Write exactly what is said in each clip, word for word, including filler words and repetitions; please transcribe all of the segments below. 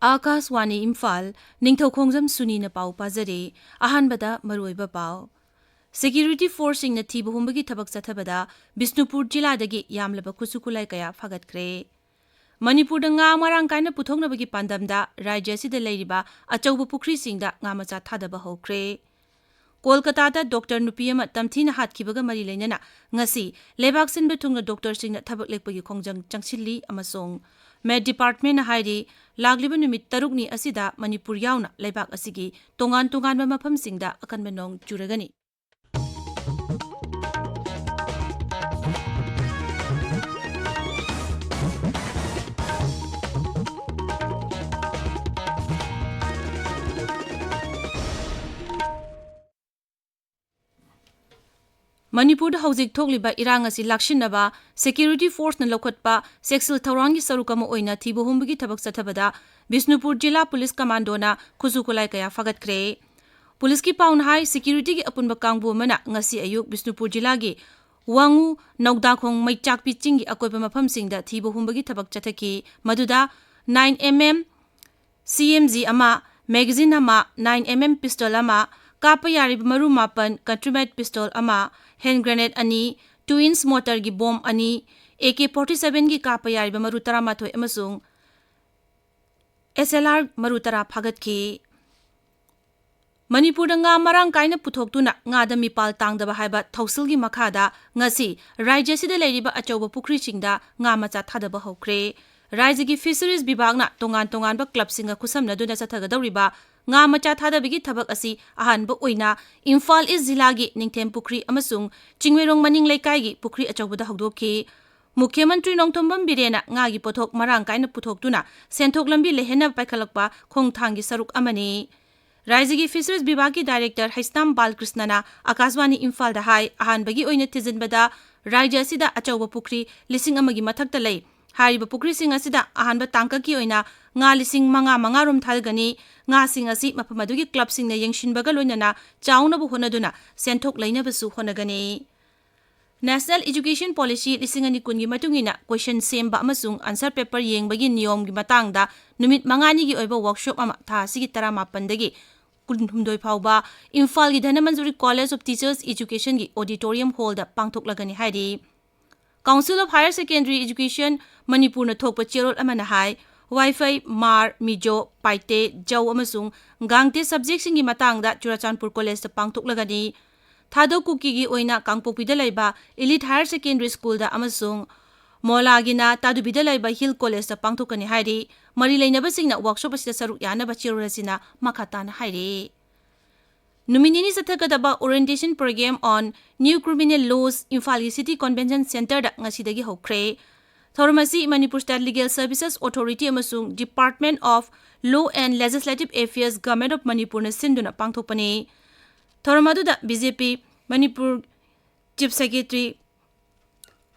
ꯑꯥꯀꯥꯁꯋꯥꯅꯤ ꯏꯝꯐꯥꯜ, ꯅꯤꯡꯊꯧꯈꯣꯡꯖꯝ ꯁꯨꯅꯤꯅ ꯄꯥꯎ ꯄꯥꯖꯔꯤ꯫ ꯑꯍꯥꯟꯕꯗ ꯃꯔꯨꯑꯣꯏꯕ ꯄꯥꯎ꯫ ꯁꯦꯀ꯭ꯌꯨꯔꯤꯇꯤ ꯐꯣꯔꯁꯁꯤꯡꯅ ꯊꯤꯕ ꯍꯨꯝꯕꯒꯤ ꯊꯕꯛ ꯆꯠꯊꯕꯗ ꯕꯤꯁꯅꯨꯄꯨꯔ ꯖꯤꯂꯥꯗꯒꯤ ꯌꯥꯝꯂꯕ ꯈꯨꯠꯁꯨ ꯈꯨꯠꯂꯥꯏ ꯀꯌꯥ ꯐꯥꯒꯠꯈ꯭ꯔꯦ꯫ ꯃꯅꯤꯄꯨꯔꯗ ꯉꯥ ꯃꯔꯥꯡ ꯀꯥꯏꯅ ꯄꯨꯊꯣꯛꯅꯕꯒꯤ ꯄꯥꯟꯗꯝꯗ ꯔꯥꯖ꯭ꯌ ꯑꯁꯤꯗ ꯂꯩꯔꯤꯕ ꯑꯆꯧꯕ ꯄꯨꯈ꯭ꯔꯤꯁꯤꯡꯗ ꯉꯥ ꯃꯆꯥ ꯊꯥꯗꯕ ꯍꯧꯈ꯭ꯔꯦ꯫ ꯀꯣꯜꯀꯇꯥꯗ ꯗꯣꯛꯇꯔ ꯅꯨꯄꯤ ꯑꯃ ꯇꯝꯊꯤꯅ ꯍꯥꯠꯈꯤꯕꯒ ꯃꯔꯤ ꯂꯩꯅꯅ ꯉꯁꯤ ꯂꯩꯕꯥꯛ ꯁꯤꯟꯕ ꯊꯨꯡꯅ ꯗꯣꯛꯇꯔꯁꯤꯡꯅ ꯊꯕꯛ ꯂꯦꯞꯄꯒꯤ ꯈꯣꯡꯖꯪ ꯆꯪꯁꯤꯜꯂꯤ ꯑꯃꯁꯨꯡ ꯃꯦꯠ ꯗꯤꯄꯥꯔꯠꯃꯦꯟꯠꯅ ꯍꯥꯏꯔꯤ, ꯂꯥꯛꯂꯤꯕ ꯅꯨꯃꯤꯠ ꯇꯔꯨꯛꯅꯤ ꯑꯁꯤꯗ ꯃꯅꯤꯄꯨꯔ ꯌꯥꯎꯅ ꯂꯩꯕꯥꯛ ꯑꯁꯤꯒꯤ ꯇꯣꯉꯥꯟ ꯇꯣꯉꯥꯟꯕ ꯃꯐꯝꯁꯤꯡꯗ ꯑꯀꯟꯕ ꯅꯣꯡ ꯆꯨꯔꯒꯅꯤ꯫ ꯃꯅꯤꯄꯨꯔꯗ ꯍꯧꯖꯤꯛ ꯊꯣꯛꯂꯤꯕ ꯏꯔꯥꯡ ꯑꯁꯤ ꯂꯥꯛꯁꯤꯟꯅꯕ ꯁꯦꯀ꯭ꯌꯨꯔꯤꯇꯤ ꯐꯣꯔꯁꯅ ꯂꯧꯈꯠꯄ ꯆꯦꯛꯁꯤꯜ ꯊꯧꯔꯥꯡꯒꯤ ꯁꯔꯨꯛ ꯑꯃ ꯑꯣꯏꯅ ꯊꯤꯕ ꯍꯨꯝꯕꯒꯤ ꯊꯕꯛ ꯆꯠꯊꯕꯗ ꯕꯤꯁꯅꯨꯄꯨꯔ ꯖꯤꯂꯥ ꯄꯨꯂꯤꯁ ꯀꯃꯥꯟꯗꯣꯅ ꯈꯨꯠꯁꯨ ꯈꯨꯠꯂꯥꯏ ꯀꯌꯥ ꯐꯥꯒꯠꯈ꯭ꯔꯦ꯫ ꯄꯨꯂꯤꯁꯀꯤ ꯄꯥꯎꯅ ꯍꯥꯏ, ꯁꯦꯀ꯭ꯌꯨꯔꯤꯇꯤꯒꯤ ꯑꯄꯨꯟꯕ ꯀꯥꯡꯕꯨ ꯑꯃꯅ ꯉꯁꯤ ꯑꯌꯨꯛ ꯕꯤꯁꯅꯨꯄꯨꯔ ꯖꯤꯂꯥꯒꯤ ꯋꯥꯉꯨ ꯅꯧꯗꯥꯈꯣꯡ ꯃꯩꯆꯥꯛꯄꯤ ꯆꯤꯡꯒꯤ ꯑꯀꯣꯏꯕ ꯃꯐꯝꯁꯤꯡꯗ ꯊꯤꯕ ꯍꯨꯝꯕꯒꯤ ꯊꯕꯛ ꯆꯠꯊꯈꯤ꯫ ꯃꯗꯨꯗ nine M M C M G ꯑꯃ, ꯃꯦꯒꯥꯖꯤꯟ ꯑꯃ, ꯅꯥꯏꯟ ꯑꯦꯝ ꯑꯦꯝ ꯄꯤꯁꯇꯣꯜ ꯑꯃ, ꯀꯥꯞꯄ ꯌꯥꯔꯤꯕ ꯃꯔꯨ ꯃꯥꯄꯟ, ꯀꯟꯇ꯭ꯔꯤꯃꯦꯠ ꯄꯤꯁꯇꯣꯜ ꯑꯃ, ꯍꯦꯟ ꯒ꯭ꯔꯦꯅꯦꯗ ꯑꯅꯤ, ꯇꯨ ꯏꯟꯆ ꯃꯣꯇꯔꯒꯤ ꯕꯣꯝ ꯑꯅꯤ, ꯑꯦ ꯀꯦ ꯐꯣꯔꯇꯤ ꯁꯚꯦꯟꯒꯤ ꯀꯥꯞꯄ ꯌꯥꯔꯤꯕ ꯃꯔꯨ ꯇꯔꯥꯃꯥꯊꯣꯏ ꯑꯃꯁꯨꯡ ꯑꯦꯁ ꯑꯦꯜ ꯑꯥꯔ ꯃꯔꯨ ꯇꯔꯥ ꯐꯥꯒꯠꯈꯤ꯫ ꯃꯅꯤꯄꯨꯔꯗ ꯉꯥ ꯃꯔꯥꯡ ꯀꯥꯏꯅ ꯄꯨꯊꯣꯛꯇꯨꯅ ꯉꯥꯗ ꯃꯤꯄꯥꯜ ꯇꯥꯡꯗꯕ ꯍꯥꯏꯕ ꯊꯧꯁꯤꯜꯒꯤ ꯃꯈꯥꯗ ꯉꯁꯤ ꯔꯥꯖ꯭ꯌ ꯑꯁꯤꯗ ꯂꯩꯔꯤꯕ ꯑꯆꯧꯕ ꯄꯨꯈ꯭ꯔꯤꯁꯤꯡꯗ ꯉꯥ ꯃꯆꯥ ꯊꯥꯗꯕ ꯍꯧꯈ꯭ꯔꯦ꯫ ꯔꯥꯖ꯭ꯌꯒꯤ ꯐꯤꯁꯔꯤꯖ ꯕꯤꯚꯥꯒꯅ ꯇꯣꯉꯥꯟ ꯇꯣꯉꯥꯟꯕ ꯀ꯭ꯂꯕꯁꯤꯡꯒ ꯈꯨꯠꯁꯝꯅꯗꯨꯅ ꯆꯠꯊꯒꯗꯧꯔꯤꯕ ꯉꯥ ꯃꯆꯥ ꯊꯥꯗꯕꯒꯤ ꯊꯕꯛ ꯑꯁꯤ ꯑꯍꯥꯟꯕ ꯑꯣꯏꯅ ꯏꯝꯐꯥꯜ ꯏꯁ ꯖꯤꯂꯥꯒꯤ ꯅꯤꯡꯊꯦꯝ ꯄꯨꯈ꯭ꯔꯤ ꯑꯃꯁꯨꯡ ꯆꯤꯡꯃꯩꯔꯣꯡ ꯃꯅꯤꯡ ꯂꯩꯀꯥꯏꯒꯤ ꯄꯨꯈ꯭ꯔꯤ ꯑꯆꯧꯕꯗ ꯍꯧꯗꯣꯛꯈꯤ꯫ ꯃꯨꯈ꯭ꯌ ꯃꯟꯇ꯭ꯔꯤ ꯅꯣꯡꯊꯣꯝꯕꯝ ꯕꯤꯔꯦꯟꯅ ꯉꯥꯒꯤ ꯄꯣꯠꯊꯣꯛ ꯃꯔꯥꯡ ꯀꯥꯏꯅ ꯄꯨꯊꯣꯛꯇꯨꯅ ꯁꯦꯟꯊꯣꯛ ꯂꯝꯕꯤ ꯂꯩꯍꯟꯅꯕ ꯄꯥꯏꯈꯠꯂꯛꯄ ꯈꯣꯡꯊꯥꯡꯒꯤ ꯁꯔꯨꯛ ꯑꯃꯅꯤ꯫ ꯔꯥꯖ꯭ꯌꯒꯤ ꯐꯤꯁꯔꯤꯖ ꯕꯤꯚꯥꯒꯀꯤ ꯗꯥꯏꯔꯦꯛꯇꯔ ꯍꯩꯁꯅꯥꯝ ꯕꯥꯜꯀ꯭ꯔꯤꯁꯅꯅ ꯑꯥꯀꯥꯁꯕꯥꯅꯤ ꯏꯝꯐꯥꯜꯗ ꯍꯥꯏ, ꯑꯍꯥꯟꯕꯒꯤ ꯑꯣꯏꯅ ꯊꯤꯖꯤꯟꯕꯗ ꯔꯥꯖ꯭ꯌ ꯑꯁꯤꯗ ꯑꯆꯧꯕ ꯄꯨꯈ꯭ꯔꯤ ꯂꯤꯁꯤꯡ ꯑꯃꯒꯤ ꯃꯊꯛꯇ ꯂꯩ꯫ ꯍꯥꯏꯔꯤꯕ ꯄꯨꯈ꯭ꯔꯤꯁꯤꯡ ꯑꯁꯤꯗ ꯑꯍꯥꯟꯕ ꯇꯥꯡꯀꯛꯀꯤ ꯑꯣꯏꯅ ꯉꯥ ꯂꯤꯁꯤꯡ ꯃꯉꯥ ꯃꯉꯥ ꯔꯣꯝ ꯊꯥꯗꯒꯅꯤ꯫ ꯉꯥꯁꯤꯡ ꯑꯁꯤ ꯃꯐꯝ ꯑꯗꯨꯒꯤ ꯀ꯭ꯂꯕꯁꯤꯡꯅ ꯌꯦꯡꯁꯤꯟꯕꯒ ꯂꯣꯏꯅꯅ ꯆꯥꯎꯅꯕ ꯍꯣꯠꯅꯗꯨꯅ ꯁꯦꯟꯊꯣꯛ ꯂꯩꯅꯕꯁꯨ ꯍꯣꯠꯅꯒꯅꯤ꯫ National Education Policy ꯂꯤꯁꯤꯡ ꯑꯅꯤ ꯀꯨꯟꯒꯤ ꯃꯇꯨꯡ ꯏꯟꯅ question ꯁꯦꯝꯕ ꯑꯃꯁꯨꯡ answer paper ꯌꯦꯡꯕꯒꯤ ꯅꯤꯌꯣꯝꯒꯤ ꯃꯇꯥꯡꯗ ꯅꯨꯃꯤꯠ ꯃꯉꯥꯅꯤꯒꯤ ꯑꯣꯏꯕ workshop ꯑꯃ ꯊꯥ ꯑꯁꯤꯒꯤ ꯇꯔꯥꯃꯥꯄꯟꯗꯒꯤ ꯀꯨꯟꯍꯨꯝꯗꯣꯏ ꯐꯥꯎꯕ ꯏꯝꯐꯥꯜꯒꯤ Dhanamanjuri College of Teachers Educationꯒꯤ auditorium hallꯗ ꯄꯥꯡꯊꯣꯛꯂꯒꯅꯤ ꯍꯥꯏꯔꯤ꯫ Council of Higher Secondary Education ꯃꯅꯤꯄꯨꯔꯅ ꯊꯣꯛꯄ ꯆꯦꯔꯣꯜ ꯑꯃꯅ ꯍꯥꯏ, ꯋꯥꯏꯐꯩ, ꯃꯥꯔ, ꯃꯤꯖꯣ, ꯄꯥꯏꯇꯦ, ꯖꯧ ꯑꯃꯁꯨꯡ ꯒꯥꯡꯇꯦ subjectꯁꯤꯡꯒꯤ ꯃꯇꯥꯡꯗ ꯆꯨꯔꯥꯆꯥꯟꯄꯨꯔ Collegeꯇ ꯄꯥꯡꯊꯣꯛꯂꯒꯅꯤ꯫ ꯊꯥꯗꯧ ꯀꯨꯀꯤꯒꯤ ꯑꯣꯏꯅ ꯀꯥꯡꯄꯣꯛꯄꯤꯗ ꯂꯩꯕ Elite Higher Secondary Schoolꯗ ꯑꯃꯁꯨꯡ ꯃꯣꯂꯥꯒꯤꯅ ꯇꯥꯗꯨꯕꯤꯗ ꯂꯩꯕ Hill Collegeꯇ ꯄꯥꯡꯊꯣꯛꯀꯅꯤ ꯍꯥꯏꯔꯤ꯫ ꯃꯔꯤ ꯂꯩꯅꯕꯁꯤꯡꯅ workshop ꯑꯁꯤꯗ ꯁꯔꯨꯛ ꯌꯥꯅꯕ ꯆꯦꯔꯣꯜ ꯑꯁꯤꯅ ꯃꯈꯥ ꯇꯥꯅ ꯍꯥꯏꯔꯤ꯫ ꯅꯨꯃꯤꯠ ꯅꯤꯅꯤ ꯆꯠꯊꯒꯗꯕ Orientation Program on New Criminal Laws ꯏꯝꯐꯥꯜꯒꯤ City Convention Centreꯗ ꯉꯁꯤꯗꯒꯤ ꯍꯧꯈ꯭ꯔꯦ꯫ ꯊꯧꯔꯝ ꯑꯁꯤ Manipur State Legal Services Authority ꯑꯃꯁꯨꯡ Department of Law and Legislative Affairs, Government of Manipurꯅ ꯁꯤꯟꯗꯨꯅ ꯄꯥꯡꯊꯣꯛꯄꯅꯤ꯫ ꯊꯧꯔꯝ ꯑꯗꯨꯗ BJP Manipur Chief Secretary,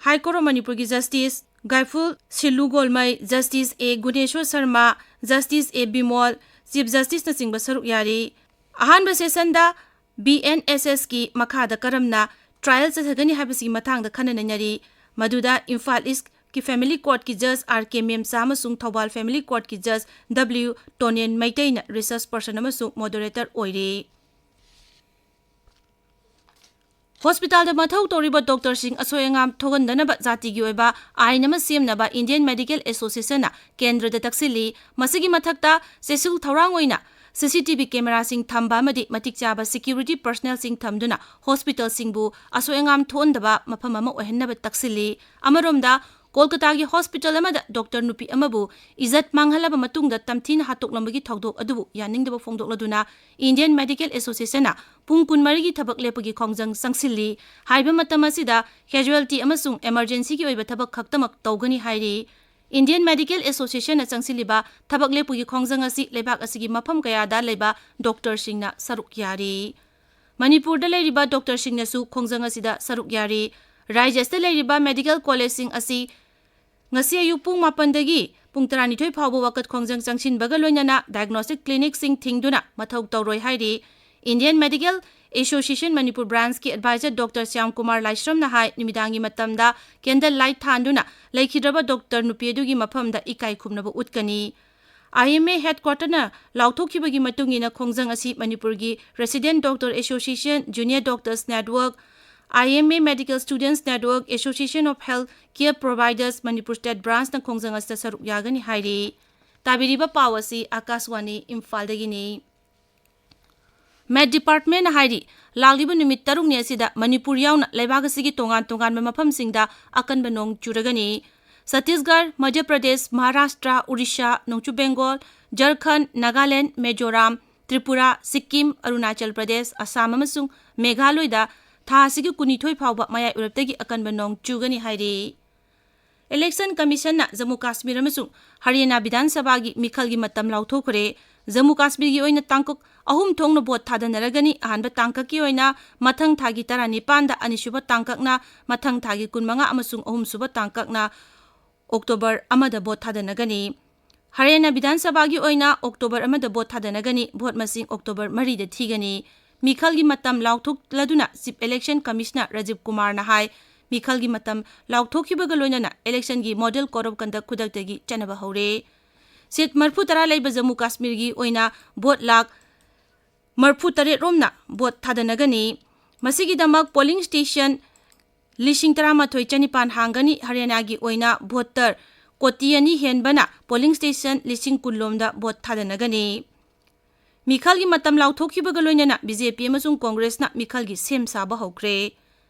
High Court of ꯃꯅꯤꯄꯨꯔꯒꯤ Justice ꯒꯥꯏꯐꯨꯜ ꯁꯤꯜꯂꯨ Golmei, Justice A Guneshor Sharma, Justice A Bimol, Chief Justiceꯅꯆꯤꯡꯕ ꯁꯔꯨꯛ ꯌꯥꯔꯤ꯫ ꯑꯍꯥꯟꯕ sessionꯗ BNSSꯀꯤ ꯃꯈꯥꯗ ꯀꯔꯝꯅ trial ꯆꯠꯊꯒꯅꯤ ꯍꯥꯏꯕꯁꯤꯒꯤ ꯃꯇꯥꯡꯗ ꯈꯟꯅ ꯅꯩꯅꯔꯤ, ꯃꯗꯨꯗ Imphal Eastꯀꯤ Family Courtꯀꯤ Judge R K ꯃꯦꯝꯆꯥ ꯑꯃꯁꯨꯡ Thoubal Family Courtꯀꯤ Judge W ꯇꯣꯅꯦꯟ ꯃꯩꯇꯩꯅ research person ꯑꯃꯁꯨꯡ moderator ꯑꯣꯏꯔꯤ꯫ Hospitalꯗ ꯃꯊꯧ ꯇꯧꯔꯤꯕ doctorꯁꯤꯡ ꯑꯁꯣꯏ ꯑꯉꯥꯝ ꯊꯣꯛꯍꯟꯗꯅꯕ ꯖꯥꯇꯤꯒꯤ ꯑꯣꯏꯕ ꯑꯥꯏꯟ ꯑꯃ ꯁꯦꯝꯅꯕ Indian Medical Associationꯅ ꯀꯦꯟꯗ꯭ꯔꯗ ꯇꯛꯁꯤꯜꯂꯤ꯫ ꯃꯁꯤꯒꯤ ꯃꯊꯛꯇ ꯆꯦꯁꯤꯜ ꯊꯧꯔꯥꯡ ꯑꯣꯏꯅ CCTV cameraꯁꯤꯡ ꯊꯝꯕ ꯑꯃꯗꯤ ꯃꯇꯤꯛ ꯆꯥꯕ security personnelꯁꯤꯡ ꯊꯝꯗꯨꯅ hospitalꯁꯤꯡꯕꯨ ꯑꯁꯣꯏ ꯑꯉꯥꯝ ꯊꯣꯛꯍꯟꯗꯕ ꯃꯐꯝ ꯑꯃ ꯑꯣꯏꯍꯟꯅꯕ ꯇꯛꯁꯤꯜꯂꯤ꯫ ꯑꯃꯔꯣꯝꯗ, ꯀꯣꯜꯀꯇꯥꯒꯤ hospital ꯑꯃꯗ doctor ꯅꯨꯄꯤ ꯑꯃꯕꯨ ꯏꯖꯠ ꯃꯥꯡꯍꯜꯂꯕ ꯃꯇꯨꯡꯗ ꯇꯝꯊꯤꯅ ꯍꯥꯠꯇꯣꯛꯂꯝꯕꯒꯤ ꯊꯧꯗꯣꯛ ꯑꯗꯨꯕꯨ ꯌꯥꯅꯤꯡꯗꯕ ꯐꯣꯡꯗꯣꯛꯂꯗꯨꯅ Indian Medical Associationꯅ ꯄꯨꯡ ꯀꯨꯟꯃꯔꯤꯒꯤ ꯊꯕꯛ ꯂꯦꯞꯄꯒꯤ ꯈꯣꯡꯖꯪ ꯆꯪꯁꯤꯜꯂꯤ꯫ ꯍꯥꯏꯕ ꯃꯇꯝ ꯑꯁꯤꯗ casualty ꯑꯃꯁꯨꯡ emergencyꯒꯤ ꯑꯣꯏꯕ ꯊꯕꯛ ꯈꯛꯇꯃꯛ ꯇꯧꯒꯅꯤ ꯍꯥꯏꯔꯤ꯫ Indian Medical Associationꯅ ꯆꯪꯁꯤꯜꯂꯤꯕ ꯊꯕꯛ ꯂꯦꯞꯄꯒꯤ ꯈꯣꯡꯖꯪ ꯑꯁꯤ ꯂꯩꯕꯥꯛ ꯑꯁꯤꯒꯤ ꯃꯐꯝ ꯀꯌꯥꯗ ꯂꯩꯕ doctorꯁꯤꯡꯅ ꯁꯔꯨꯛ ꯌꯥꯔꯤ꯫ ꯃꯅꯤꯄꯨꯔꯗ ꯂꯩꯔꯤꯕ doctorꯁꯤꯡꯅꯁꯨ ꯈꯣꯡꯖꯪ ꯑꯁꯤꯗ ꯁꯔꯨꯛ ꯌꯥꯔꯤ꯫ ꯔꯥꯏꯖ꯭ꯌ ꯑꯁꯤꯗ ꯂꯩꯔꯤꯕ medical collegeꯁꯤꯡ ꯑꯁꯤ ꯉꯁꯤ ꯑꯌꯨꯛ ꯄꯨꯡ ꯃꯥꯄꯟꯗꯒꯤ ꯄꯨꯡ ꯇꯔꯥꯅꯤꯊꯣꯏ ꯐꯥꯎꯕ ꯋꯥꯀꯠ ꯈꯣꯡꯖꯪ ꯆꯪꯁꯤꯟꯕꯒ ꯂꯣꯏꯅꯅ diagnostic clinicꯁꯤꯡ ꯊꯤꯡꯗꯨꯅ ꯃꯊꯧ ꯇꯧꯔꯣꯏ ꯍꯥꯏꯔꯤ꯫ Indian Medical Association Manipur Branch ꯀꯤ Advisor Doctor ꯁ꯭ꯌꯥꯝ ꯀꯨꯃꯥꯔ ꯂꯥꯏꯁ꯭ꯔꯝꯅ ꯍꯥꯏ, ꯅꯨꯃꯤꯗꯥꯡꯒꯤ ꯃꯇꯝꯗ candle light ꯊꯥꯟꯗꯨꯅ ꯂꯩꯈꯤꯗ꯭ꯔꯕ doctor ꯅꯨꯄꯤ ꯑꯗꯨꯒꯤ ꯃꯐꯝꯗ ꯏꯀꯥꯏ ꯈꯨꯝꯅꯕ ꯎꯠꯀꯅꯤ꯫ I M A headquarter ꯅ ꯂꯥꯎꯊꯣꯛꯈꯤꯕꯒꯤ ꯃꯇꯨꯡ ꯏꯟꯅ, ꯈꯣꯡꯖꯪ ꯑꯁꯤ ꯃꯅꯤꯄꯨꯔꯒꯤ Resident Doctor Association, Junior Doctors Network, I M A Medical Students Network, Association of Health Care Providers, Manipur State Branch ꯅ ꯈꯣꯡꯖꯪ ꯑꯁꯤꯗ ꯁꯔꯨꯛ ꯌꯥꯒꯅꯤ ꯍꯥꯏꯔꯤ꯫ ꯇꯥꯕꯤꯔꯤꯕ ꯄꯥꯎ ꯑꯁꯤ ꯑꯥꯀꯥꯁꯋꯥꯅꯤ ꯏꯝꯐꯥꯜꯗꯒꯤꯅꯤ꯫ Met Department ꯅ ꯍꯥꯏꯔꯤ, ꯂꯥꯛꯂꯤꯕ ꯅꯨꯃꯤꯠ ꯇꯔꯨꯛꯅꯤ ꯑꯁꯤꯗ ꯃꯅꯤꯄꯨꯔ ꯌꯥꯎꯅ ꯂꯩꯕꯥꯛ ꯑꯁꯤꯒꯤ ꯇꯣꯉꯥꯟ ꯇꯣꯉꯥꯟꯕ ꯃꯐꯝꯁꯤꯡꯗ ꯑꯀꯟꯕ ꯅꯣꯡ ꯆꯨꯔꯒꯅꯤ꯫ ꯆꯇꯤꯁꯒꯔ, ꯃꯙ꯭ꯌ ꯄ꯭ꯔꯗꯦꯁ, ꯃꯍꯥꯔꯥꯁꯇ꯭ꯔ, ꯎꯔꯤꯁꯥ, ꯅꯣꯡꯆꯨꯞ ꯕꯦꯡꯒꯣꯜ, ꯖꯔꯈꯟ, ꯅꯥꯒꯥꯂꯦꯟ, ꯃꯤꯖꯣꯔꯥꯝ, ꯇ꯭ꯔꯤꯄꯨꯔꯥ, ꯁꯤꯛꯀꯤꯝ, ꯑꯔꯨꯅꯥꯆꯜ ꯄ꯭ꯔꯗꯦꯁ, ꯑꯁꯥꯝ ꯑꯃꯁꯨꯡ ꯃꯦꯘꯥꯂꯣꯏꯗ ꯊꯥ ꯑꯁꯤꯒꯤ ꯀꯨꯟꯅꯤꯊꯣꯏ ꯐꯥꯎꯕ ꯃꯌꯥꯏ ꯑꯣꯏꯔꯞꯇꯒꯤ ꯑꯀꯟꯕ ꯅꯣꯡ ꯆꯨꯒꯅꯤ ꯍꯥꯏꯔꯤ꯫ Election Commission ꯅ ꯖꯝꯃꯨ ꯀꯥꯁꯃꯤꯔ ꯑꯃꯁꯨꯡ ꯍꯔꯤꯌꯥꯅꯥ ꯕꯤꯙꯥꯟ ꯁꯚꯥꯒꯤ ꯃꯤꯈꯜꯒꯤ ꯃꯇꯝ ꯂꯥꯎꯊꯣꯛꯈ꯭ꯔꯦ꯫ ꯖꯝꯃꯨ ꯀꯥꯁꯃꯤꯔꯒꯤ ꯑꯣꯏꯅ ꯇꯥꯡꯀꯛ ꯑꯍꯨꯝ ꯊꯣꯛꯅ ꯚꯣꯠ ꯊꯥꯗꯅꯔꯒꯅꯤ꯫ ꯑꯍꯥꯟꯕ ꯇꯥꯡꯀꯛꯀꯤ ꯑꯣꯏꯅ ꯃꯊꯪ ꯊꯥꯒꯤ ꯇꯔꯥꯅꯤꯄꯥꯟꯗ, ꯑꯅꯤꯁꯨꯕ ꯇꯥꯡꯀꯛꯅ ꯃꯊꯪ ꯊꯥꯒꯤ ꯀꯨꯟꯃꯉꯥ ꯑꯃꯁꯨꯡ ꯑꯍꯨꯝꯁꯨꯕ ꯇꯥꯡꯀꯛꯅ ꯑꯣꯛꯇꯣꯕꯔ ꯑꯃꯗ ꯚꯣꯠ ꯊꯥꯗꯅꯒꯅꯤ꯫ ꯍꯔꯤꯌꯥꯅꯥ ꯕꯤꯙꯥꯟ ꯁꯚꯥꯒꯤ ꯑꯣꯏꯅ ꯑꯣꯛꯇꯣꯕꯔ ꯑꯃꯗ ꯚꯣꯠ ꯊꯥꯗꯅꯒꯅꯤ꯫ ꯚꯣꯠ ꯃꯁꯤꯡ ꯑꯣꯛꯇꯣꯕꯔ ꯃꯔꯤꯗ ꯊꯤꯒꯅꯤ꯫ ꯃꯤꯈꯜꯒꯤ ꯃꯇꯝ ꯂꯥꯎꯊꯣꯛꯂꯗꯨꯅ Chief Election Commissioner ꯔꯥꯖꯤꯕ ꯀꯨꯃꯥꯔꯅ ꯍꯥꯏ, ꯃꯤꯈꯜꯒꯤ ꯃꯇꯝ ꯂꯥꯎꯊꯣꯛꯈꯤꯕꯒ ꯂꯣꯏꯅꯅ election ꯒꯤ Model Code of Conduct ꯈꯨꯗꯛꯇꯒꯤ ꯆꯠꯅꯕ ꯍꯧꯔꯦ꯫ Seat ꯃꯔꯤꯐꯨ ꯇꯔꯥ ꯂꯩꯕ ꯖꯝꯃꯨ ꯀꯥꯁꯃꯤꯔꯒꯤ ꯑꯣꯏꯅ ꯚꯣꯠ ꯂꯥꯈ ꯃꯔꯤꯐꯨ ꯇꯔꯦꯠ ꯔꯣꯝꯅ ꯚꯣꯠ ꯊꯥꯗꯅꯒꯅꯤ꯫ ꯃꯁꯤꯒꯤꯗꯃꯛ polling station ꯂꯤꯁꯤꯡ ꯇꯔꯥꯃꯥꯊꯣꯏ ꯆꯅꯤꯄꯥꯟ ꯍꯥꯡꯒꯅꯤ꯫ ꯍꯔꯤꯌꯥꯅꯥꯒꯤ ꯑꯣꯏꯅ voter ꯀꯣꯇꯤ ꯑꯅꯤ ꯍꯦꯟꯕꯅ polling station ꯂꯤꯁꯤꯡ ꯀꯨꯟ ꯂꯣꯝꯗ ꯚꯣꯠ ꯊꯥꯗꯅꯒꯅꯤ꯫ ꯃꯤꯈꯜꯒꯤ ꯃꯇꯝ ꯂꯥꯎꯊꯣꯛꯈꯤꯕꯒ ꯂꯣꯏꯅꯅ B J P ꯑꯃꯁꯨꯡ ꯀꯣꯡꯒ꯭ꯔꯦꯁꯅ ꯃꯤꯈꯜꯒꯤ ꯁꯦꯝ ꯁꯥꯕ ꯍꯧꯈ꯭ꯔꯦ꯫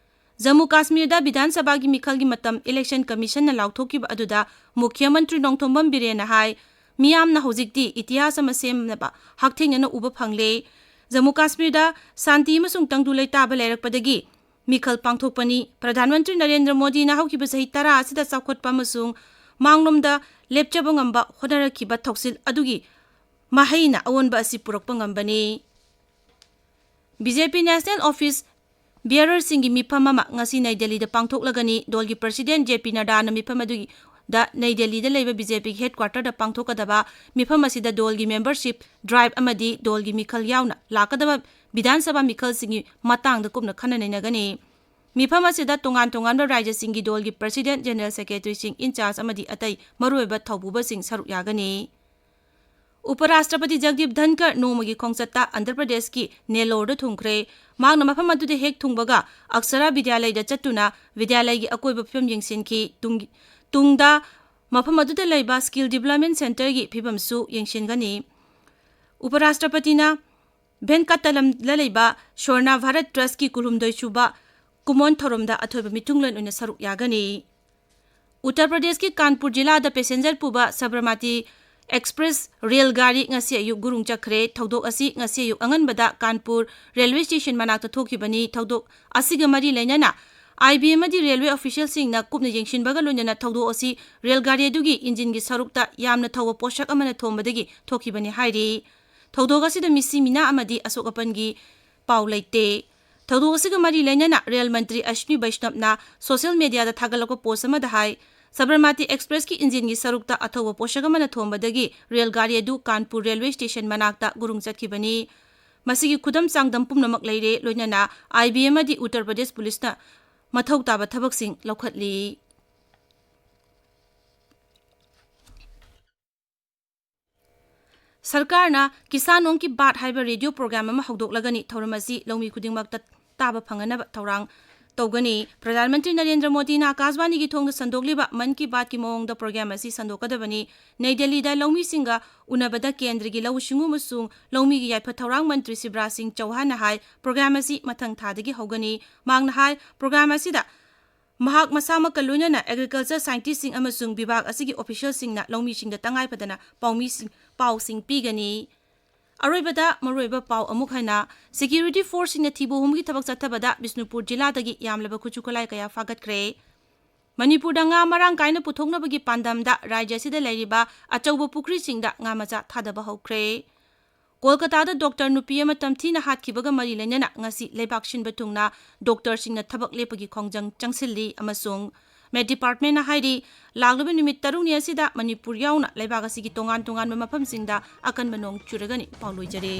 ꯖꯝꯃꯨ ꯀꯥꯁꯃꯤꯔꯗ ꯕꯤꯙꯥꯟ ꯁꯚꯥꯒꯤ ꯃꯤꯈꯜꯒꯤ ꯃꯇꯝ Election Commission ꯅ ꯂꯥꯎꯊꯣꯛꯈꯤꯕ ꯑꯗꯨꯗ ꯃꯨꯈ꯭ꯌ ꯃꯟꯇ꯭ꯔꯤ ꯅꯣꯡꯊꯣꯝꯕꯝ ꯕꯤꯔꯦꯟꯅ ꯍꯥꯏ, ꯃꯤꯌꯥꯝꯅ ꯍꯧꯖꯤꯛꯇꯤ ꯏꯇꯤꯍꯥꯁ ꯑꯃ ꯁꯦꯝꯅꯕ ꯍꯛꯊꯦꯡꯅꯅ ꯎꯕ ꯐꯪꯂꯦ꯫ ꯖꯝꯃꯨ ꯀꯥꯁꯃꯤꯔꯗ ꯁꯥꯟꯇꯤ ꯑꯃꯁꯨꯡ ꯇꯪꯗꯨ ꯂꯩꯇꯥꯕ ꯂꯩꯔꯛꯄꯗꯒꯤ ꯃꯤꯈꯜ ꯄꯥꯡꯊꯣꯛꯄꯅꯤ꯫ ꯄ꯭ꯔꯙꯥꯟ ꯃꯟꯇ꯭ꯔꯤ ꯅꯔꯦꯟꯗ꯭ꯔ ꯃꯣꯗꯤꯅ ꯍꯧꯈꯤꯕ ꯆꯍꯤ ꯇꯔꯥ ꯑꯁꯤꯗ ꯆꯥꯎꯈꯠꯄ ꯑꯃꯁꯨꯡ ꯃꯥꯡꯂꯣꯝꯗ ꯂꯦꯞꯆꯕ ꯉꯝꯕ ꯍꯣꯠꯅꯔꯛꯈꯤꯕ ꯊꯧꯁꯤꯜ ꯑꯗꯨꯒꯤ ꯃꯍꯩꯅ ꯑꯑꯣꯟꯕ ꯑꯁꯤ ꯄꯨꯔꯛꯄ ꯉꯝꯕꯅꯤ꯫ B J P National Office Bearer ꯁꯤꯡꯒꯤ ꯃꯤꯐꯝ ꯑꯃ ꯉꯁꯤ ꯅꯩ ꯗꯦꯜꯂꯤꯗ ꯄꯥꯡꯊꯣꯛꯂꯒꯅꯤ꯫ ꯗꯣꯜꯒꯤ President J P ꯅꯗ꯭ꯗꯥꯅ ꯃꯤꯐꯝ ꯑꯗꯨꯒꯤ ꯗ ꯅꯩ ꯗꯦꯜꯂꯤꯗ ꯂꯩꯕ ꯕꯤ ꯖꯦ ꯄꯤꯒꯤ ꯍꯦꯗꯀ꯭ꯋꯥꯇꯔꯗ ꯄꯥꯡꯊꯣꯛꯀꯗꯕ ꯃꯤꯐꯝ ꯑꯁꯤꯗ ꯗꯣꯜꯒꯤ ꯃꯦꯝꯕꯔꯁꯤꯞ ꯗ꯭ꯔꯥꯏꯚ ꯑꯃꯗꯤ ꯗꯣꯜꯒꯤ ꯃꯤꯈꯜ ꯌꯥꯎꯅ ꯂꯥꯛꯀꯗꯕ ꯕꯤꯙꯥꯟ ꯁꯚꯥ ꯃꯤꯈꯜꯁꯤꯡꯒꯤ ꯃꯇꯥꯡꯗ ꯀꯨꯞꯅ ꯈꯟꯅ ꯅꯩꯅꯒꯅꯤ꯫ ꯃꯤꯐꯝ ꯑꯁꯤꯗ ꯇꯣꯉꯥꯟ ꯇꯣꯉꯥꯟꯕ ꯔꯥꯖ꯭ꯌꯁꯤꯡꯒꯤ ꯗꯣꯜꯒꯤ ꯄ꯭ꯔꯁꯤꯗꯦꯟꯠ, ꯖꯦꯅꯔꯦꯜ ꯁꯦꯀ꯭ꯔꯦꯇꯔꯤꯁꯤꯡ, ꯏꯟꯆꯥꯔꯖ ꯑꯃꯗꯤ ꯑꯇꯩ ꯃꯔꯨꯑꯣꯏꯕ ꯊꯧꯄꯨꯕꯁꯤꯡ ꯁꯔꯨꯛ ꯌꯥꯒꯅꯤ꯫ ꯎꯄꯔꯥꯁꯇ꯭ꯔꯄꯇꯤ ꯖꯒꯗꯤꯞ ꯙꯟꯀꯔ ꯅꯣꯡꯃꯒꯤ ꯈꯣꯡꯆꯠꯇ ꯑꯟꯙ꯭ꯔ ꯄ꯭ꯔꯗꯦꯁꯀꯤ ꯅꯦꯂꯣꯔꯗ ꯊꯨꯡꯈ꯭ꯔꯦ꯫ ꯃꯍꯥꯛꯅ ꯃꯐꯝ ꯑꯗꯨꯗ ꯍꯦꯛ ꯊꯨꯡꯕꯒ ꯑꯛꯁꯔꯥ ꯕꯤꯗ꯭ꯌꯥꯂꯌꯗ ꯆꯠꯇꯨꯅ ꯕꯤꯗ꯭ꯌꯥꯂꯌꯒꯤ ꯑꯀꯣꯏꯕ ꯐꯤꯕꯝ ꯌꯦꯡꯁꯤꯟꯈꯤ꯫ ꯇꯨꯡ-, ꯇꯨꯡꯗ ꯃꯐꯝ ꯑꯗꯨꯗ ꯂꯩꯕ ꯁ꯭ꯀꯤꯜ ꯗꯤꯕ꯭ꯂꯞꯃꯦꯟꯠ ꯁꯦꯟꯇꯔꯒꯤ ꯐꯤꯕꯝꯁꯨ ꯌꯦꯡꯁꯤꯟꯒꯅꯤ꯫ ꯎꯄꯔꯥꯁꯇ꯭ꯔꯄꯇꯤꯅ ꯚꯦꯟꯀꯠꯇꯂꯝꯗ ꯂꯩꯕ ꯁ꯭ꯋꯔꯅ ꯚꯥꯔꯠ ꯇ꯭ꯔꯁꯠꯀꯤ ꯀꯨꯟꯍꯨꯝꯗꯣꯏ ꯁꯨꯕ ꯀꯨꯃꯣꯟ ꯊꯧꯔꯝꯗ ꯑꯊꯣꯏꯕ ꯃꯤꯊꯨꯡꯂꯦꯟ ꯑꯣꯏꯅ ꯁꯔꯨꯛ ꯌꯥꯒꯅꯤ꯫ ꯎꯠꯇꯔ ꯄ꯭ꯔꯗꯦꯁꯀꯤ ꯀꯥꯟꯄꯨꯔ ꯖꯤꯂꯥꯗ ꯄꯦꯁꯦꯟꯖꯔ ꯄꯨꯕ ꯁꯕꯔꯃꯇꯤ ꯑꯦꯛꯁꯄ꯭ꯔꯦꯁ ꯔꯦꯜ ꯒꯥꯔꯤ ꯉꯁꯤ ꯑꯌꯨꯛ ꯒꯨꯔꯨꯡ ꯆꯠꯈ꯭ꯔꯦ꯫ ꯊꯧꯗꯣꯛ ꯑꯁꯤ ꯉꯁꯤ ꯑꯌꯨꯛ ꯑꯉꯟꯕꯗ ꯀꯥꯟꯄꯨꯔ ꯔꯦꯜꯋꯦ ꯁ꯭ꯇꯦꯁꯟ ꯃꯅꯥꯛꯇ ꯊꯣꯛꯈꯤꯕꯅꯤ꯫ ꯊꯧꯗꯣꯛ ꯑꯁꯤꯒ ꯃꯔꯤ ꯂꯩꯅꯅ ꯑꯥꯏ ꯕꯤ ꯑꯃꯗꯤ ꯔꯦꯜꯋꯦ ꯑꯣꯐꯤꯁꯤꯌꯦꯜꯁꯤꯡꯅ ꯀꯨꯞꯅ ꯌꯦꯡꯁꯤꯟꯕꯒ ꯂꯣꯏꯅꯅ ꯊꯧꯗꯣꯛ ꯑꯁꯤ ꯔꯦꯜ ꯒꯥꯔꯤ ꯑꯗꯨꯒꯤ ꯏꯟꯖꯤꯟꯒꯤ ꯁꯔꯨꯛꯇ ꯌꯥꯝꯅ ꯊꯧꯕ ꯄꯣꯠꯁꯛ ꯑꯃꯅ ꯊꯣꯝꯕꯗꯒꯤ ꯊꯣꯛꯈꯤꯕꯅꯤ ꯍꯥꯏꯔꯤ꯫ ꯊꯧꯗꯣꯛ ꯑꯁꯤꯗ ꯃꯤꯁꯤ ꯃꯤꯅꯥ ꯑꯃꯗꯤ ꯑꯁꯣꯛ ꯑꯄꯟꯒꯤ ꯄꯥꯎ ꯂꯩꯇꯦ꯫ ꯊꯧꯗꯣꯛ ꯑꯁꯤꯒ ꯃꯔꯤ ꯂꯩꯅꯅ ꯔꯦꯜ ꯃꯟꯇ꯭ꯔꯤ ꯑꯁ꯭ꯋꯤꯅꯤ ꯕꯩꯁꯅꯕꯅ ꯁꯣꯁꯤꯌꯦꯜ ꯃꯤꯗꯤꯌꯥꯗ ꯊꯥꯒꯠꯂꯛꯄ ꯄꯣꯁ ꯑꯃꯗ ꯍꯥꯏ, ꯁꯕꯔꯃꯇꯤ ꯑꯦꯛꯁꯄ꯭ꯔꯦꯁꯀꯤ ꯏꯟꯖꯤꯟꯒꯤ ꯁꯔꯨꯛꯇ ꯑꯊꯧꯕ ꯄꯣꯠꯁꯛ ꯑꯃꯅ ꯊꯣꯝꯕꯗꯒꯤ ꯔꯦꯜ ꯒꯥꯔꯤ ꯑꯗꯨ ꯀꯥꯟꯄꯨꯔ ꯔꯦꯜꯋꯦ ꯁ꯭ꯇꯦꯁꯟ ꯃꯅꯥꯛꯇ ꯒꯨꯔꯨꯡ ꯆꯠꯈꯤꯕꯅꯤ꯫ ꯃꯁꯤꯒꯤ ꯈꯨꯗꯝ ꯆꯥꯡꯗꯝ ꯄꯨꯝꯅꯃꯛ ꯂꯩꯔꯦ, ꯂꯣꯏꯅꯅ ꯑꯥꯏ ꯕꯤ ꯑꯃꯗꯤ ꯎꯠꯇꯔ ꯄ꯭ꯔꯗꯦꯁ ꯄꯨꯂꯤꯁꯅ ꯃꯊꯧ ꯇꯥꯕ ꯊꯕꯛꯁꯤꯡ ꯂꯧꯈꯠꯂꯤ꯫ ꯁꯔꯀꯥꯔꯅ ꯀꯤꯁꯥꯟ ꯃꯟ ꯀꯤ ꯕꯥꯠ ꯍꯥꯏꯕ ꯔꯦꯗꯤꯑꯣ ꯄ꯭ꯔꯣꯒ꯭ꯔꯥꯝ ꯑꯃ ꯍꯧꯗꯣꯛꯂꯒꯅꯤ꯫ ꯊꯧꯔꯝ ꯑꯁꯤ ꯂꯧꯃꯤ ꯈꯨꯗꯤꯡꯃꯛꯇ ꯇꯥꯕ ꯐꯪꯍꯟꯅꯕ ꯊꯧꯔꯥꯡ ꯇꯧꯒꯅꯤ꯫ ꯄ꯭ꯔꯙꯥꯟ ꯃꯟꯇ꯭ꯔꯤ ꯅꯔꯦꯟꯗ꯭ꯔ ꯃꯣꯗꯤꯅ ꯑꯥꯀꯥꯁꯕꯥꯅꯤꯒꯤ ꯊꯣꯡꯗ ꯁꯟꯗꯣꯛꯂꯤꯕ ꯃꯟ ꯀꯤ ꯕꯥꯠꯀꯤ ꯃꯑꯣꯡꯗ ꯄ꯭ꯔꯣꯒ꯭ꯔꯥꯝ ꯑꯁꯤ ꯁꯟꯗꯣꯛꯀꯗꯕꯅꯤ꯫ ꯅꯩ ꯗꯦꯜꯂꯤꯗ ꯂꯧꯃꯤꯁꯤꯡꯒ ꯎꯅꯕꯗ ꯀꯦꯟꯗ꯭ꯔꯒꯤ ꯂꯧꯎ ꯁꯤꯡꯎ ꯑꯃꯁꯨꯡ ꯂꯧꯃꯤꯒꯤ ꯌꯥꯏꯐ ꯊꯧꯔꯥꯡ ꯃꯟꯇ꯭ꯔꯤ ꯁꯤꯕ꯭ꯔꯥꯖ ꯁꯤꯡ ꯆꯧꯍꯥꯟꯅ ꯍꯥꯏ, ꯄ꯭ꯔꯣꯒ꯭ꯔꯥꯝ ꯑꯁꯤ ꯃꯊꯪ ꯊꯥꯗꯒꯤ ꯍꯧꯒꯅꯤ꯫ ꯃꯍꯥꯛꯅ ꯍꯥꯏ, ꯄ꯭ꯔꯣꯒ꯭ꯔꯥꯝ ꯑꯁꯤꯗ ꯃꯍꯥꯛ ꯃꯁꯥꯃꯛꯀ ꯂꯣꯏꯅꯅ ꯑꯦꯒ꯭ꯔꯤꯀꯜꯆꯔ ꯁꯥꯏꯟꯇꯤꯁꯁꯤꯡ ꯑꯃꯁꯨꯡ ꯕꯤꯚꯥꯒ ꯑꯁꯤꯒꯤ ꯑꯣꯐꯤꯁꯤꯌꯦꯜꯁꯤꯡꯅ ꯂꯧꯃꯤꯁꯤꯡꯗ ꯇꯉꯥꯏ ꯐꯗꯅ ꯄꯥꯎꯃꯤꯁꯤꯡ, ꯄꯥꯎꯁꯤꯡ ꯄꯤꯒꯅꯤ꯫ ꯑꯔꯣꯏꯕꯗ ꯃꯔꯨꯑꯣꯏꯕ ꯄꯥꯎ ꯑꯃꯨꯛ ꯍꯟꯅ, ꯁꯦꯀ꯭ꯌꯨꯔꯤꯇꯤ ꯐꯣꯔꯁꯁꯤꯡꯅ ꯊꯤꯕ ꯍꯨꯝꯕꯒꯤ ꯊꯕꯛ ꯆꯠꯊꯕꯗ ꯕꯤꯁꯅꯨꯄꯨꯔ ꯖꯤꯂꯥꯗꯒꯤ ꯌꯥꯝꯂꯕ ꯈꯨꯠꯁꯨ ꯈꯨꯠꯂꯥꯏ ꯀꯌꯥ ꯐꯥꯒꯠꯈ꯭ꯔꯦ꯫ ꯃꯅꯤꯄꯨꯔꯗ ꯉꯥ ꯃꯔꯥꯡ ꯀꯥꯏꯅ ꯄꯨꯊꯣꯛꯅꯕꯒꯤ ꯄꯥꯟꯗꯝꯗ ꯔꯥꯖ꯭ꯌ ꯑꯁꯤꯗ ꯂꯩꯔꯤꯕ ꯑꯆꯧꯕ ꯄꯨꯈ꯭ꯔꯤꯁꯤꯡꯗ ꯉꯥ ꯃꯆꯥ ꯊꯥꯗꯕ ꯍꯧꯈ꯭ꯔꯦ꯫ ꯀꯣꯜꯀꯇꯥꯗ ꯗꯣꯛꯇꯔ ꯅꯨꯄꯤ ꯑꯃ ꯇꯝꯊꯤꯅ ꯍꯥꯠꯈꯤꯕꯒ ꯃꯔꯤ ꯂꯩꯅꯅ ꯉꯁꯤ ꯂꯩꯕꯥꯛ ꯁꯤꯟꯕ ꯊꯨꯡꯅ ꯗꯣꯛꯇꯔꯁꯤꯡꯅ ꯊꯕꯛ ꯂꯦꯞꯄꯒꯤ ꯈꯣꯡꯖꯪ ꯆꯪꯁꯤꯜꯂꯤ ꯑꯃꯁꯨꯡ ꯃꯦꯠ ꯗꯤꯄꯥꯔꯠꯃꯦꯟꯅ ꯍꯥꯏꯔꯤ, ꯂꯥꯛꯂꯤꯕ ꯅꯨꯃꯤꯠ ꯇꯔꯨꯛꯅꯤ ꯑꯁꯤꯗ ꯃꯅꯤꯄꯨꯔ ꯌꯥꯎꯅ ꯂꯩꯕꯥꯛ ꯑꯁꯤꯒꯤ ꯇꯣꯉꯥꯟ ꯇꯣꯉꯥꯟꯕ ꯃꯐꯝꯁꯤꯡꯗ ꯑꯀꯟꯕ ꯅꯣꯡ ꯆꯨꯔꯒꯅꯤ꯫ ꯄꯥꯎ ꯂꯣꯏꯖꯔꯦ꯫